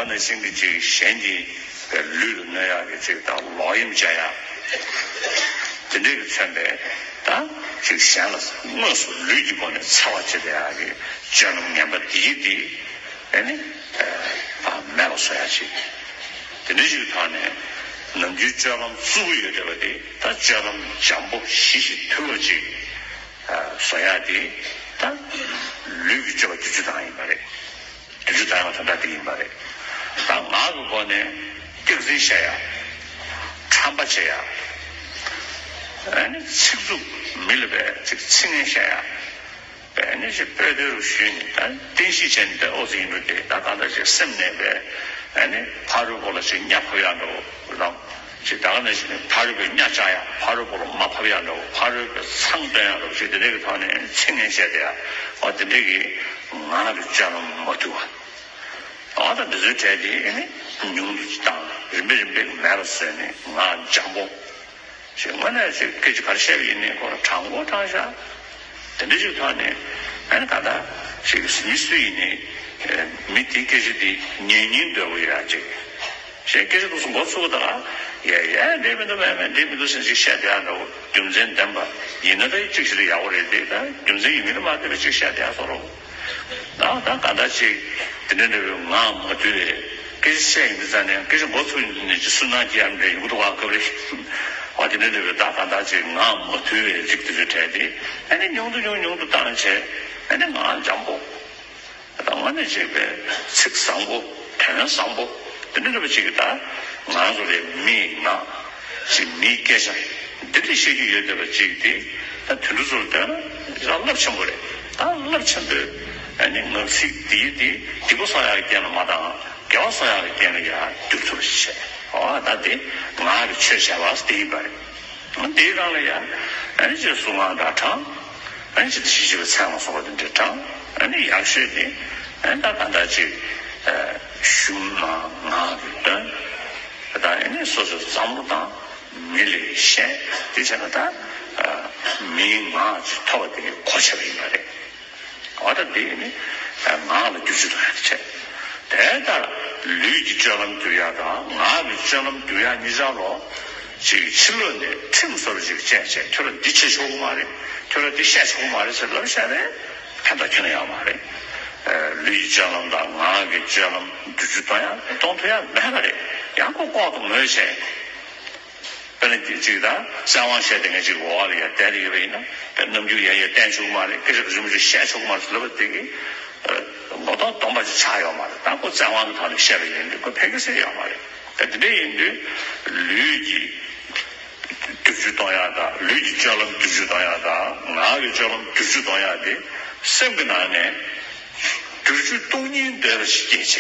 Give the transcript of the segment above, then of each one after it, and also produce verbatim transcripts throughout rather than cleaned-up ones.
ནས་ཤིང་གི་ཅིག་གཞན་གྱི་ལུས་ལ་གནོད་ཡག་གི་ཅིག་དང་ལོག་གཡེམ་བྱ་ཡག་དེ་འདྲས་ཀྱི་མཚོན་པའི་ད་ཅིག་གཞན་ལ་དངོས་སུ་ལུས་ཀྱི་སྒོ་ནས་འཚེ་བ་བྱེད་བསྡད་ཡག་གི་སྤྱོད་ལམ་ངན་པ་འདི་ཡིས་འདི་ཨེ་ནི་ད་མེད་པ་བཟོ་ཡག་ཅིག་དེ་འདྲས་ཅིག་ཐོག་ནས་ནམ་རྒྱུན་སྤྱོད་ལམ་རྩུབ་པོ་ཡོད་བསྡད་པ་འདི་ད་སྤྱོད་ལམ་འཇམ་པོ་ཞི་ཞིང་དུལ་བ་ཅིག་བཟོ་ཡག་འདི་ད་ལུས་ཀྱི་སྤྱོད་པ་བསྒྱུར་བཅོས་བཏང་ཡིན་པ་རེད། བསྒྱུར་བཅོས་བཏང་ཡག་དོན་དག་དེ་ཡིན་པ་རེད། ད་ངག་གི་སྒོ་ནས་སྐྱག་རྫུན་བཤད་ཡག་ཁྲམ་པ་བྱེད་ཡག་ཨ་ནི་ཚིག་རྩུབ་མི་ལ་བས་ཅིག་ཚིག་ངན་བཤད་ཡག་ཨ་ནི་ཅིག་དཔེ་དེ་རུ་ཞུས་ནས་ད་བསྟན་བཤིག་བྱས་ནས་ད་ཨོ་ཙི་ཡིན་འགྲོ་དེ་ད་གང་ལྟར་ཅིག་སེམས་ནས་བས་ཨ་ནི་ཕ་རོལ་པོ་ལ་ཅིག་གཉའ་ཕབ་ཡག་འགྲོ་རང་། ཅིག་ད་ག་ནང་བཞིན་ཕ་རོལ་པོའི་གཉའ་བཅག་ཡག་ཕ་རོལ་པོ་ལ་མ་ཕབ་ཡག་འདྲ་བོ་ཕ་རོལ་པོའི་མཚང་འདོན་ཡག་འདྲ་བོ་ཞིག་དེ་འདྲའི་གི་ཐོག་ནས་ཚིག་ངན་བཤད་དེ་ཡག་འོ་དེ་འདྲའི་གི་ངག་གི་སྤྱོད་ལམ་མ་དུལ་བ། འོ་ད་འདི་ཚོའི་གྲས་དེ་ནི་ཉུང་དུ་བཏང་རིམ་པས་རིམ་པས་མེད་པ་བཟོས་ནས་ངག་འཇམ་པོ་ཞིག་དངོས་གནས་ཞིག་སྐད་ཆ་ག་རེ་བཤད་པ་ཡིན་ནའི་ཁོ་ལ་དྲང་པོ་དྲང་བཞག་དེ་འདྲ་ཞིག་ཐོག་ནས་ཨ་ནི་ད་ལྟ་ཞིག་མི་སུ་ཡིན་ནའི་མི་དེའི་སྐད་ཆ་དེ་ཉན་སྙིང་འདོད་པོ་ཡོད་ཡག་ཅིག་གཞན་སྐད་ཆ་འདུག་སེ་མགོ་ཚོས་དང་། ཡ་ཡ་འགྲིག་མི་འདུག་མེད་མེད་འགྲིག་མི་འདུག་ཟེར་ཅིག་བཤད་བསྡད་ཡག་འདྲ་བོ་རྒྱུ་མཚན་ལྡན་པ་ཡིན་ན་ད་ཅིག་ཞིག་ལ་ཡག་པོ་རེད་དེ་ད་རྒྱུ་མཚན་ཡིན་མིན་ལ་མ་ལྟོས་པའི་ཅིག་བཤད་བསྡད་ཡག་བཟོ་འདྲ་བོ། ད་ད་ག་འདྲ་ཅིག་དེ་འདྲ་འདྲ་བོའི་ངག་མ་དུལ་བའི་སྐད་ཆ་བཤད་ཡིན་དུས་ཙང་ནས་སྐད་ཆ་མགོ་ཚོས་ཡིན་དུས་ནས་ཅིག་སུན་སྣང་སྐྱེ་ཡག་འདྲ་ཡོང་གི་འདུག་ག་སྐབས་རེ། འོ་དེ་འདྲ་འདྲ་བོའི་ད་ག་འདྲ་ཅིག་ངག་མ་དུལ་བའི་རིགས་དེ་ཚོའི་གྲས་དེ་ཨ་ནི་ཉུང་དུ་ཉུང་ཉུང་དུ་བཏང་བྱས་ཨ་ནི་ངག་འཇམ་པོ། ད་དངོས་གནས་བྱས་པའི་ཚིག་བཟང་པོ་དོན་བཟང་པོ་དེ་འདྲ་འདྲ་བ་ཅིག་གིས་ད་ང་ཚོ་ལས་མིའི་ངག་ཅིག་མིའི་སྐད་ཆ་འདི་འདྲ་བཤད་རྒྱུ་ཡོད་བསྡད་པ་ཅིག་དེ་ད་དུད་འགྲོ་ཚོར་ལྟོས་ན་ཡང་རླབས་ཆེན་པོ་རེད། ད་རླབས་ཆེན་པོའི་ཨ་ནི་ངག་ཚིག་འདིའི་དེ་སྡིག་པ་གསོག་ཡག་གི་རྐྱེན་ལ་མ་བཏང་དགེ་བ་གསོག་ཡག་གི་རྐྱེན་ལ་ཡང་འགྱུར་ཐུབ་པ་ཞིག་བྱས། འོ་ད་དེ་ངག་གི་ཆོས་བྱ་བ་དེ་ཡིན་པ་རེད། འདིའི་སྒང་ལ་ཡང་ཨ་ནི་ཅིག་གཟུངས་སྔགས་འདྲ་བགྲང་། ཨ་ནི་ཅིག་ཞི་བྱེད་པའི་ཚད་མ་སོགས་པ་དེ་འདྲ་བགྲང་། ཨ་ནི་ཡག་ཤོས་དེ་ཨ་ནི་ད་ག་འདྲ་ཅིག་གཞུང་ནང་ངག་གིས་འདོན། ད་ཨ་ནི་སོ་སོས་བསམ་བློ་བཏང་། མི་ལ་བཤད། དེ་བྱས་ན་ད་མིའི་ངག་ཅིག་ཐོབ་པ་དེ་གོ་ཆོད་པ་ཡིན་པ་རེད། འོ་ད་འདི་ནི་ངག་ལ་བསྒྱུར་བཅོས་གཏོང་ཡག་དེ་བྱས། དེ་ལྟར་ལུས་ཀྱི་སྤྱོད་ལམ་བསྒྱུར་ཡག་དང་ངག་གི་སྤྱོད་ལམ་བསྒྱུར་ཡག་གཉིས་ཆར་ལོ། ཅིག་ཕྱི་ལོགས་ནས་ཁྲིམས་བཟོ་འདྲ་ཅིག་བཅད་བྱས་ཁྱོད་རང་འདི་བྱེད་ཆོག་གི་མ་རེད། ཁྱོད་རང་འདི་བཤད་ཆོག་གི་མ་རེད་ཟེར་ལབ་བཞག་ནས་ཕན་ཐོགས་ཁྱོན་ནས་ཡོད་མ་རེད། ལུས་ཀྱི་སྤྱོད་ལམ་དང་ངག་གི་སྤྱོད་ལམ་བསྒྱུར་བཅོས་གཏོང་ཡག་གཏོང་ཐུབ་ཡག་མེད་པ་རེད། ཡང་ཁོ་ལྐོག་ཏུ་ངོས་བྱས། དཔེར་ན་ཅིག་ད་བཙན་དབང་བཤད་དེ་ངས་ཅིག་འོག་ལ་ཡར་བསྡད་ཡོད་པ་ཡིན་ན་དཔེར་རྣམ་འགྱུར་ཡར་ཡར་བསྟན་ཆོག་གི་མ་རེད། སྐད་ཆ་ག་ཚོད་མ་ཚོད་བཤད་ཆོག་གི་མ་རེད་ལབ་པ་དེ་གི་མགོ་ཐོག་སྟོང་པ་ཅིག་ཆགས་ཡོད་མ་རེད། ད་ཁོ་བཙན་དབང་གི་ཐོག་ནས་བཤད་པ་ཡིན་དུས་ཁོ་ཕན་གི་སྲིད་ཡོད་མ་རེད། ད་དེ་འདྲ་ཡིན་དུས་ལུས་ཀྱི་བསྒྱུར་བཅོས་གཏོང་ཡག་དང་ལུས་ཀྱི་སྤྱོད་ལམ་བསྒྱུར་བཅོས་གཏོང་ཡག་དང་ངག་གི་སྤྱོད་ལམ་བསྒྱུར་བཅོས་གཏོང་ཡག་དེ་སེམས་ཀྱི་ནང་ནས་བསྒྱུར་བཅོས་གཏོང་སྙིང་འདོད་པ་ཞིག་སྐྱེས་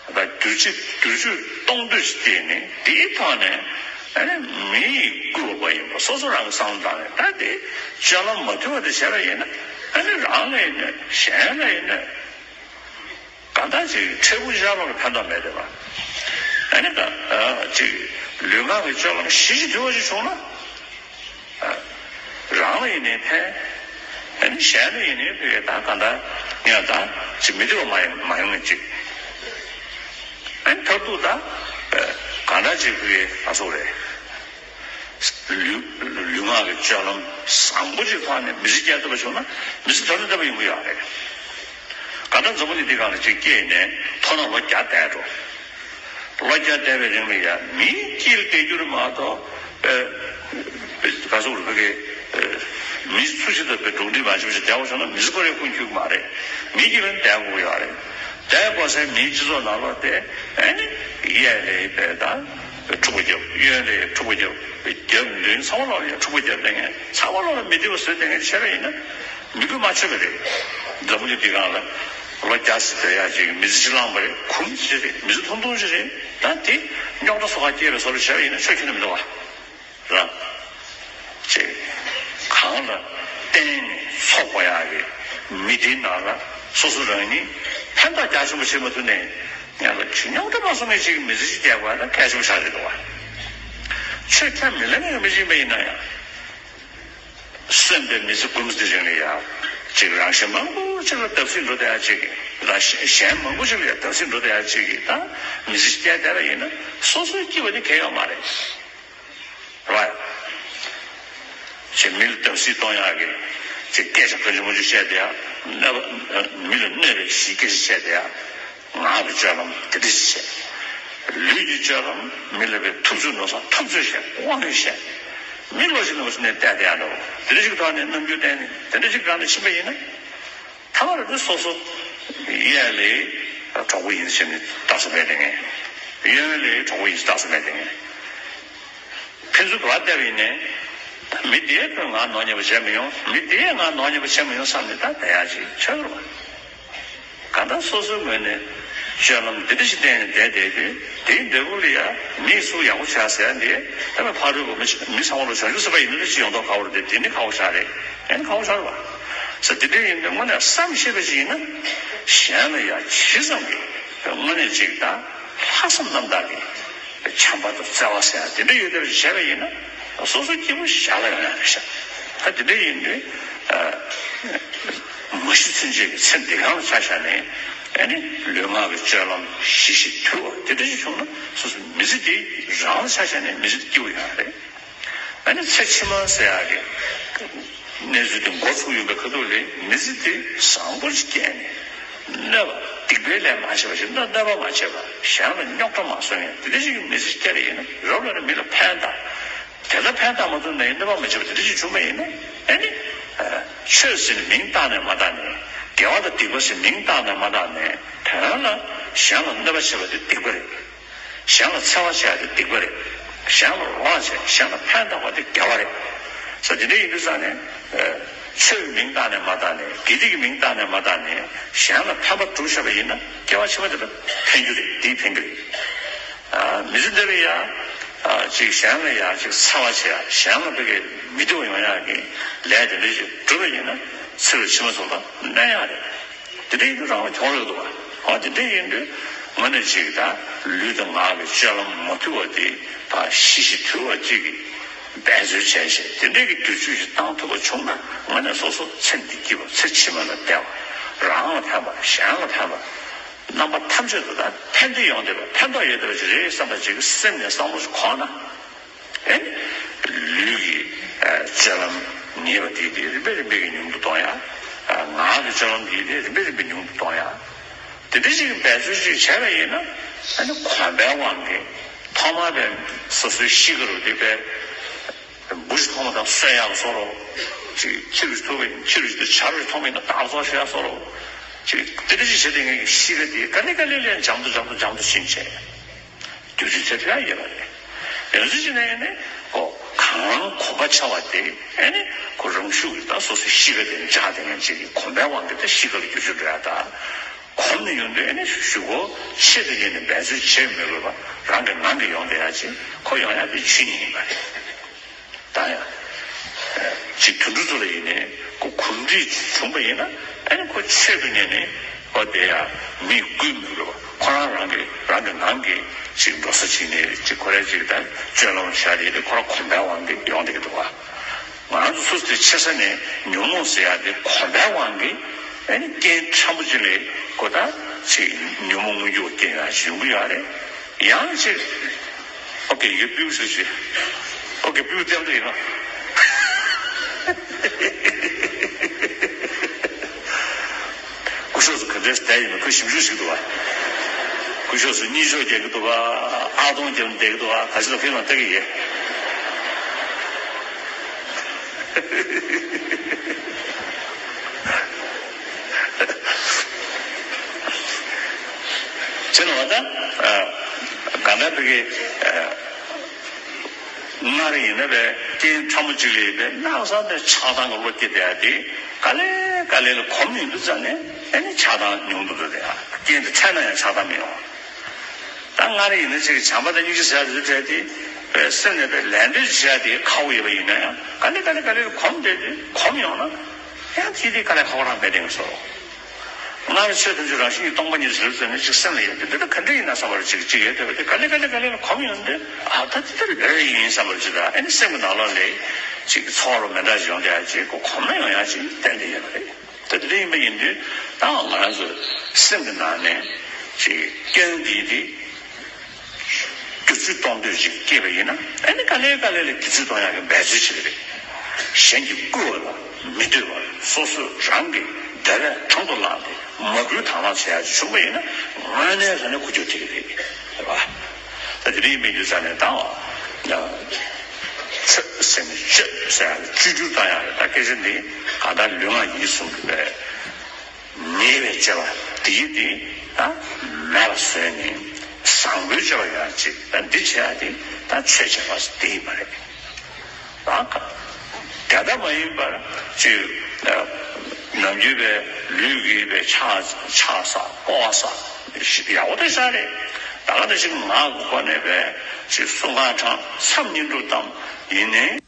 བྱས། ད་བསྒྱུར་བཅོས་བསྒྱུར་བཅོས་གཏོང་འདོད་ཅིག་སྐྱེས་ནས་དེའི་ཐོག་ནས་ཨ་ནི་མི་ཡིས་བསྐུལ་བ་པོ་ཡིན་པ་སོ་སོ་རང་གི་བསམ་བློ་བཏང་ནས་ད་དེ་སྤྱོད་ལམ་མ་དུལ་བ་དེ་བྱས་པ་ཡིན་ན་ཨ་ནི་རང་ལ་ཡིན་ན་གཞན་ལ་ཡིན་ན་གང་ལྟར་ཅིག་འཕྲལ་ཕུགས་ཤར་ལོག་ལ་ཕན་ཐོགས་མེད་བསྡད་པ། ཨ་ནི་ད་ཅིག་ལུས་ངག་གི་སྤྱོད་ལམ་ཞི་ཞིང་དུལ་བ་ཞིག་བྱུང་ན། རང་ལ་ཡིན་ནའི་ཕན། ཨ་ནི་གཞན་ལ་ཡིན་ནའི་ཕན་ད་གང་ལྟར་ཡང་ད་ཅིག་མི་བདེ་བ་མ་ཡོང་མ་ཡོང་ངེས་ཅིག་ཨ་ནི་མཐར་ཐུག་ད་གང་ལྟར་ཅིག་ཕན་ཨ་སོགས་རེད། ལུས་ལུས་ངག་གི་སྤྱོད་ལམ་བཟང་པོ་ཅིག་ཐོག་ནས་མི་ཚེ་སྐྱེལ་ཐུབ་པ་བྱུང་ན་མི་ཚེ་དོན་དུ་བདེ་བ་ཡོང་གི་ཡོད་རེད། གང་ལྟར་འཛམ་བུ་གླིང་འདི་སྒང་ལ་ཅིག་སྐྱེས་ནས་མཐོ་ན་ལོ་བརྒྱ་བསྡད་འགྲོ། ལོ་བརྒྱ་བསྡད་པའི་རིང་ལ་ཡང་མིའི་དཀྱིལ་བསྡད་རྒྱུ་རེད་མ་གཏོགས་ཨ་ག་ཟེར་དགོས་རེད་ཕ་གི་མི་སུ་ཞིག་དང་དཔེ་འགྲོགས་འདྲིས་མ་བྱས་པ་ཞིག་བསྡད་པ་བྱུང་ན་མི་ཚེ་ཁོ་རའི་ཁུངས་འཁྱོལ་གྱི་མ་རེད། མིའི་དཀྱིལ་ལ་བསྡད་དགོས་ཀྱི་ཡོད་རེད། བསྡད་དགོས་སའི་མིའི་སྤྱི་ཚོགས་ནང་ལོགས་དེ་ཨ་ནི་གཡས་ལ་དཔེ་དང་འཁྲུག་པ་རྒྱབ། གཡོན་ལ་འཁྲུག་པ་རྒྱབ། རྒྱབ་མདུན་ཚང་མ་ལོགས་ལ་ཡང་འཁྲུག་པ་རྒྱབ་བསྡད་མཁན་ཚང་མ་ལོགས་ལ་མི་བདེ་བ་བཟོས་བསྡད་མཁན་བྱས་པ་ཡིན་ན། མི་དགོས་མ་ཆོད་པ་རེད། འཛམ་བུ་གླིང་འདི་སྒང་ལ་ལོ་བརྒྱ་ཙམ་སྡོད་ཡག་ཅིག་མི་ཚེ་གཅིག་བླངས་པ་རེད། གུང་ཅིག་རེད། མི་ཚེ་ཐུང་ཐུང་ཅིག་རེད། ད་དེ་རྙོག་དྲ་སོ་ཁ་སྐྱེས་པའི་བཟོ་འདྲ་བྱས་པ་ཡིན་ན་ཆོས་ཁྱོན་ནས་མི་འདུག་བ། རང་ཅིག་གང་ལ་བརྟེན་ནས་འཚོ་དགོས་ཡག་གི་མི་འདིའི་ནང་ལ་སོ་སོ་རང་ཉིད་ཕན་ཐོགས་རྒྱ་ཆེན་པོ་བྱེད་མ་ཐུབ་ནས་ཡང་ལ་ཅིག་རྙོག་དྲ་མ་བཟོ་མཁན་ཅིག་གི་མི་ཚེ་ཅིག་སྐྱེལ་དགོས་ཡག་ད་གལ་ཆེན་པོ་ཆགས་ཀྱི་འདུག་བ། ཆོས་ཁས་མི་ལེན་མཁན་མི་ཅིག་ཡིན་པ་ཡིན་ན་ཡང་། གསོན་པའི་མི་ཚེ་ཀུན་གཟི་རིང་ལ་ཡང་ ཅིག་རང་གཞན་མང་པོ་ཅིག་ལ་བརྡབ་གསིག་འགྲོ་བསྡད་ཡ་ཅིག་གི་ལ་གཞན་མང་པོ་ཅིག་ལ་ཡ་བརྡབ་གསིག་འགྲོ་བསྡད་ཡ་ཅིག་གི་ད་མི་ཚེ་སྐྱེལ་བསྡད་པ་ཡིན་ན་སོ་སོའི་སྐྱིད་པ་དེ་གལ་ཡོད་མ་རེད། རེད་བ། ཅིག་མི་ལ་བརྡབ་གསིག་གཏོང་ཡག་གི་ཅིག་སྐད་ཆ་ག་ཚོད་མང་པོ་བཤད་བསྡད་ཡ། གནོད་པ་མི་ལ་གནོད་པའི་གཞི་སྐད་ཆ་བཤད་བསྡད་ཡ། ངག་གི་སྤྱོད་ལམ་དེ་འདྲ་ཞིག་བྱས། ལུས་ཀྱི་སྤྱོད་ལམ་མི་ལ་བའི་ཐུབ་ཚོད་ནོར་སོང་ཐབས་ཚོད་བཤད་དབང་ཡོད་བཤད། མི་ལོ་ཞིག་ནང་བཞིན་ནས་བལྟས་བསྡད་ཡ་འདྲ་བོ་དེ་འདྲ་ཞིག་ཐོག་ནས་རྣམ་འགྱུར་བསྟན་ནས་དེ་འདྲ་ཞིག་སྒང་ནས་ཕྱིན་པ་ཡིན་ན། ཐ་མ་རེ་དེ་སོ་སོ་གཡས་ལ་གྲོགས་པོ་ཡིན་ཟེར་ནས་རྟགས་གསལ་མེད་དེ་ངས། གཡོན་ལ་གྲོགས་པོ་ཡིན་ཟེར་རྟགས་གསལ་མེད་དེ་ངས། ཕན་ཚུན་ག་བལྟས་པ་ཡིན་ནའི། མི་དེས་ཁོས་ང་ནོར་ཉེས་པ་བྱས་མི་ཡོང་། མི་དེས་ང་ནོར་ཉེས་པ་བྱས་མི་ཡོང་བསམ་ནས་ད་བསྡད་ཡག་ཅིག་ཆགས་ཀྱི་རེད་བ། གང་ལྟར་སོ་སོའི་ངོས་ནས་སྤྱོད་ལམ་འདི་འདྲ་ཞིག་བསྟན་ནས་བསྡད་བསྡད་དུས་དེའི་འབྲས་བུ་ལ་ཡ་མིས་སུ་ཡག་པོ་བྱས་ཟེར་ཡ་འདི་ཨ་མ་ཕ་རོལ་པོ་མི་མི་ཚང་མ་ལ་བྱང་ཆུབ་སེམས་དཔའ་ཡིན་ན་འདི་ཅི་ཡོང་མདོག་ཁ་པོ་རེད་དེ་འདི་ནི་ཁ་པོ་ཆགས་རེད། ཨེ་ནི་ཁ་པོ་ཆགས་རེད་བ། ཟེར་དེ་འདྲ་ཡིན་དུས་དངོས་གནས་བསམ་ཤེས་པ་ཞིག་ཡིན་ན་གཞན་ལ་ཡ་ཇི་ཙམ་གྱིས་དངོས་གནས་ཅིག་དང་ལྷག་བསམ་རྣམ་དག་གིས་བྱམས་པ་དང་བརྩེ་བ་ཟེར་ཡ་དེ་འདྲ་ཡོད་བསྡད་པ་ཞིག་བྱས་པ་ཡིན་ན། སོ་སོ་སྐྱིད་པོ་ཞར་ལ་ཡོང་ཡ་རེད་ཤག་ད་དེ་འདྲ་ཡིན་དུས་ཨ། མ་ཤི་ཚུན་ཆད་ཀྱི་ཚེ་འདི་གང་ལ་ཆ་བཞག་ནས་ཨ་ནི་ལུས་ངག་གི་སྤྱོད་ལམ་ཞི་ཞིང་དུལ་བ་དེ་འདྲ་ཞིག་བྱུང་ན་སོ་སོ་མི་ཚེ་འདི་རང་ལ་ཆ་བཞག་ནས་མི་ཚེ་འདི་སྐྱིད་པོ་ཡོང་ཡ་རེད། ཨ་ནི་ཚེ་ཕྱི་མ་ཟེར་ཡ་གི་གནས་ཚུལ་དེ་འགོ་ཚུགས་ཡོང་པའི་ཁ་ཐུག་ལ་མི་ཚེ་འདི་བཟང་པོ་ཞིག་སྐྱེལ་ནས་གནོད་པ་སྡིག་པའི་ལས་མ་བྱས་པ་ཞིག་གནོད་གནོད་པ་མ་བྱས་པ་གཞན་ལ་རྙོག་དྲ་མ་བཟོ་མཁན་དེ་འདྲ་ཞིག་གི་མི་ཚེ་སྐྱེལ་ཡིན་ན་རབ་ལ་ནི་མི་ལ་ཕན་བཏགས། དེ་ལ་ཕན་བཏགས་མ་ཐུབ་ན་ཡང་གནོད་པ་མ་བྱེད་པ་དེ་འདྲ་ཞིག་བྱུང་བ་ཡིན་ན་ཨ་ནི། ཆོས་ཟེར་ནས་མིང་བཏགས་ནས་མ་བཏགས་ནས་དགེ་བ་དང་སྡིག་པ་ཟེར་མིང་བཏགས་ནས་མ་བཏགས་ནས་དོན་ལ་གཞན་ལ་གནོད་པ་བྱེད་པ་དེ་སྡིག་པ་རེད། གཞན་ལ་འཚེ་བ་བྱེད་པ་དེ་སྡིག་པ་རེད། གཞན་ལ་རོགས་བྱེད་གཞན་ལ་ཕན་བཏགས་པ་དེ་དགེ་བ་རེད། ས་དེ་འདྲ་ཡིན་དུས་ཙང་ནས་ཆོས་ཀྱི་མིང་བཏགས་ནས་མ་བཏགས་ནས་དགེ་སྡིག་གི་མིང་བཏགས་ནས་མ་བཏགས་ནས་གཞན་ལ་ཕན་པ་སྒྲུབ་བྱས་པ་ཡིན་ན་སྐྱེ་བ་ཕྱི་མ་དེ་ལ་ཕན་རྒྱུ་རེད་དེས་ཕན་གྱི་རེད། མི་ཚེ་འདི་ལ་ཡ། ཅིག་གཞན་ལ་ཡ་ཅིག་འཚེ་བ་བྱེད་ཡ་གཞན་ལ་ཕ་གི་མི་བདེ་བ་ཡོང་ཡ་གི་ལས་དེ་འདྲ་ཞིག་བསྒྲུབས་པ་ཡིན་ན་ཚེ་རབས་ཕྱི་མ་ཚོ་ལ་གནོད་ཡ་རེད། དེ་འདྲ་ཡིན་དུས་རང་ལ་གྱོང་རག་འདུག་བ། འོ་དེ་འདྲ་ཡིན་དུས་དངོས་གནས་ཅིག་ད་ལུས་དང་ངག་གི་སྤྱོད་ལམ་མ་དུལ་བ་དེ་ཕར་ཞི་ཞིང་དུལ་བ་ཅིག་གི་འབད་རྩོལ་བྱས་ཤིང་དེ་འདྲའི་གི་བསྒྱུར་བཅོས་ཤིག་བཏང་ཐུབ་པ་བྱུང་ན་དངོས་གནས་སོ་སོ་ཚེ་འདི་སྐྱིད་པ་ཚེ་ཕྱི་མ་ལ་བདེ་བ་རང་ལ་ཕན་པ་གཞན་ལ་ཕན་པ། རྣམ་པ་ཐམས་ཅད་དུ་ད་ཕན་བདེ་ཡོང་བསྡད་པ་ཕན་ཐོགས་ཡོད་བསྡད་པ་ཅིག་རེད་བསམ་པ་ཅིག་གི་སེམས་ནས་བསམ་བློ་ཞིག་འཁོར་ན། ཨེ། ལུས་ཀྱི་ཨ་སྤྱོད་ལམ་ཉེས་པ་དེ་དེ་རིམ་པས་རིམ་པས་ཀྱིས་ཉུང་དུ་གཏོང་ཡ། ཨ་ངག་གི་སྤྱོད་ལམ་དེ་དེ་རིམ་པས་རིམ་པས་ཉུང་དུ་གཏོང་ཡ། དེ་འདྲ་ཞིག་གི་འབད་རྩོལ་ཞིག་བྱས་པ་ཡིན་ན་ཨ་ནི་གོམས་པའི་དབང་གིས་ཐོག་མར་པའི་སོ་སོའི་གཤིས་ཀ་རུ་དེ་པའི། འབུ་ཞིག་མཐོང་བ་དང་གསོད་ཡག་བཟོ་རོགས། ཅིག་ཁྱི་རུ་ཞིག་ཐུག་པའི་ཁྱི་རུ་ཞིག་དེ་བྱ་རུ་ཞིག་མཐོང་བ་ཡིན་ན་བདག་བཟོ་ཞུ་ཡག་བཟོ་རོགས། ཅིག་དེ་འདྲ་ཞིག་བྱེད་དེ་ངེད་ཀྱི་གཤིས་ཀ་དེ་ག་ལེ་ག་ལེ་ལས་འཇམ་དུ་འཇམ་དུ་འཇམ་དུ་ཕྱིན་བྱས། དུས་ཚོད་ཚད་ཐུབ་ཡག་ཡོད་པ་རེད། ཡང་སྲིད་ཅིག་ནས་ནི་ཁོ་གང་གོམས་པ་ཆེ་བ་དེ་ཨེ་ནི་ཁོ་རང་ཤུགས་ཀྱིས་ད་སོ་སོའི་གཤིས་ཀ་དེ་འཇགས་དེ་ངེད་ཅིག་གི་གོམས་པའི་དབང་གིས་ད་གཤིས་ཀ་ལ་འགྱུར་བཅོས་འགྲོ་ཡག་ད། གོམས་ནས་ཡོང་དུས་ཨེ་ནི་གཞུག་གུ་ཆེད་དུ་གཉེར་ནས་འབད་རྩོལ་བྱེད་མི་དགོས་པ་རང་གི་ངང་གིས་ཡོང་བསྡད་ཡག་ཅིག་ཁོ་ཡོང་ཡག་དེ་ཆོས་ཉིད་ཡིན་པ་རེད། ད་ཡང་། ཅིག་དུད་འགྲོ་ཚོ་ལ་ཡིན་ནའི་ཁོ་གོམས་འདྲིས་བྱུང་བ་ཡིན་ན་ཨ་ནི་ཁོ་ཆེད་དུ་གཉེར་ནས་ཨོ་དེ་ཡང་མིས་བསྐུལ་མི་དགོས་པ་ཁོ་རང་རང་གི་རང་གི་ངང་གིས་ཅིག་འགྲོ་ས་ཅིག་ནས་ཅིག་ཁོ་རང་ཅིག་ད་སྤྱོད་ལམ་བྱ་དེ་ནི་ཁོ་རང་གོམས་པའི་དབང་གིས་ཡོང་བསྡད་ཀྱི་འདུག་བ། ང་རང་ཚོ་སུ་དེ་ཆེ་ས་ནས་ཉོན་མོངས་ཟེར་ཡག་དེ་གོམས་པའི་དབང་གིས་ཨ་ནི་རྐྱེན་ཕྲན་བུ་ཅིག་ལས་ཁོ་ད་ཅིག་ཉོན་མོངས་མངོན་གྱུར་རྐྱེན་ཡང་ཡོང་གི་ཡོད་རེད། ཡང་ཅིག་ཨོ་ཀེ་ཡོད་པིའུ་ཞུ་ཞུ། ཨོ་ཀེ་པིའུ་ལྟེམ་ལྟེ་ཡིན་ནོ། སྐུ་ཞབས་སུ་ག་འདྲས་བསྡད་ཡིན་ནོ་ཁོས་ཞིབ་འཇུག་ཞིག་འདུག་བ། སྐུ་ཞབས་སུ་གཉིད་ཤོག་རྒྱག་གི་འདུག་བ། ཨ་སྟོང་རྒྱབ་ནས་བསྡད་ཀྱི་འདུག་བ། ག་ཅི་ལ་ཁོས་ལ་ལྟ་གི་ཡིན། བྱས་ན་བ་ད། གང་ལྟར་བོད་ཀྱི་སྔར་ཡིན་ན་བས་རྐྱེན་ཕྲ་མོ་གཅིག་ལས་བས་གནག་ས་ནས་ཆགས་སྡང་གི་བློ་སྐྱེ་བསྡད་དེ་ག་ལེ་ག་ལེ་ལ་གོམས་ཡོང་དུས་ཙམ་ནས་ཨ་ནི་ཆགས་སྡང་ཉུང་དུ་འགྲོ་བསྡད་ཡ། རྐྱེན་དེ་འཕྲད་ན་ཡང་ཆགས་སྡང་མི་ཡོང་། ད་སྔར་ཡིན་ན་ཅིག་བྱམས་པ་དང་སྙིང་རྗེ་ཟེར་ཡ་དེ་ཚོ་བྲལ་ཏེ་བས་སེམས་ནས་བས་ལད་ཟློས་བྱེད་ཡ་དེ་ཁག་པོ་ཡོད་པ་ཡིན་ན་ཡང་ག་ལེ་ག་ལེ་ག་ལེ་ལ་གོམས་བསྡད་དེ་གོམས་ཡོང་ན་ཡང་དེ་དེ་དཀའ་ལས་ཁག་པོ་རང་མེད་དེ་ངས་སོ། སྔར་ཆོས་ཐམས་ཅད་རང་བཞིན་གྱིས་སྟོང་པ་ཉིད་ཟེར་ཟེར་ནས་ཅིག་སེམས་ལ་ཡོད་དེ་འདི་ལྟར་ག་འདྲ་ཡིན་ན་བསམ་པར་ཅིག་ཅིག་ཡོད་དེ་བ་དེ་ག་ལེ་ག་ལེ་ག་ལེ་ལ་གོམས་ཡོང་དུས་ཨ་ད་འདི་ལྟར་ལོས་ཡིན་བསམ་པར་ཅིག་ད་ཨ་ནི་སེམས་ཀྱི་ནང་ལོགས་ལས་ཅིག་ཚོར་བ་མི་འདྲ་ཞིག་ཡོང་བསྡད་ཡ་ཅིག་གོ་གོམས་ན་ཡོང་ཡ་ཅིག་གཏན་ནས་ཡོད་པ་རེད། ད་དེ་འདྲ་ཡིན་པ་ཡིན་དུས་ད་ང་རང་ཚོ་སེམས་ཀྱི་ནང་ནས་ཅིག་སྐྱོན་འདི་དེ་བསྒྱུར་བཅོས་གཏོང་འདོད་ཅིག་སྐྱེས་པ་ཡིན་ན། ཨ་ནི་ག་ལེ་ག་ལེ་ལ་བསྒྱུར་བཅོས་གཏོང་ཡག་གི་འབད་རྩོལ་བྱེད་ཀྱི་རེད། གཞན་གྱིས་བསྐུལ་བ་ལ་མི་ལྟོས་པར་སོ་སོས་རང་གི་འདོད་པ་དང་དུ་བླངས་ཏེ་མ་བསྐུལ་དང་བླངས་བྱེད་ཡག་ཅིག་བྱུང་པ་ཡིན་ན། དངོས་གནས་དྲང་གནས་འགུལ་སྐྱོད་ཐེབས་ཀྱི་རེད། རེད་པ། ད་དེ་འདྲ་ཡིན་པའི་དུས་ཙམ་ནས་ད་ཆོས་ཟེར་ནས་ཆོས་ཟེར་ཡག་གི་བཅོས་བསྒྱུར་བཏང་ཡག་རེད། ད་སྐད་ཆ་འདི་གང་ལྟར་ལུས་ངག་ཡིད་གསུམ་གྱི་བའི་ཉེས་པའི་སྤྱོད་པ་དེ་ཡིས་དེ་ད་མེད་པ་བཟོས་ནས་བཟང་པོའི་སྤྱོད་པ་ཡོང་ཡག་ཅིག་ད་འདི་བྱེད་ཡག་དེ་ད་ཆོས་བྱེད་པ་དེ་ཡིན་པ་རེད། ད་དེ་ལྟ་མ་ཡིན་པར་ཅིག་ནམ་རྒྱུན་པའི་ལུས་ཀྱི་པའི་ཆགས་ཆགས་ས་སྤོབས་པ་ས་ཡག་པོ་དེ་ཤ་རེད། ད་ག་ད་ཅིག་ངག་གི་སྒོ་ནས་པའི་ཅིག་གསུང་གང་དྲང་མཚམས་བསྙེན་སྒྲུབ་བཏང་ཡིན་ནའི།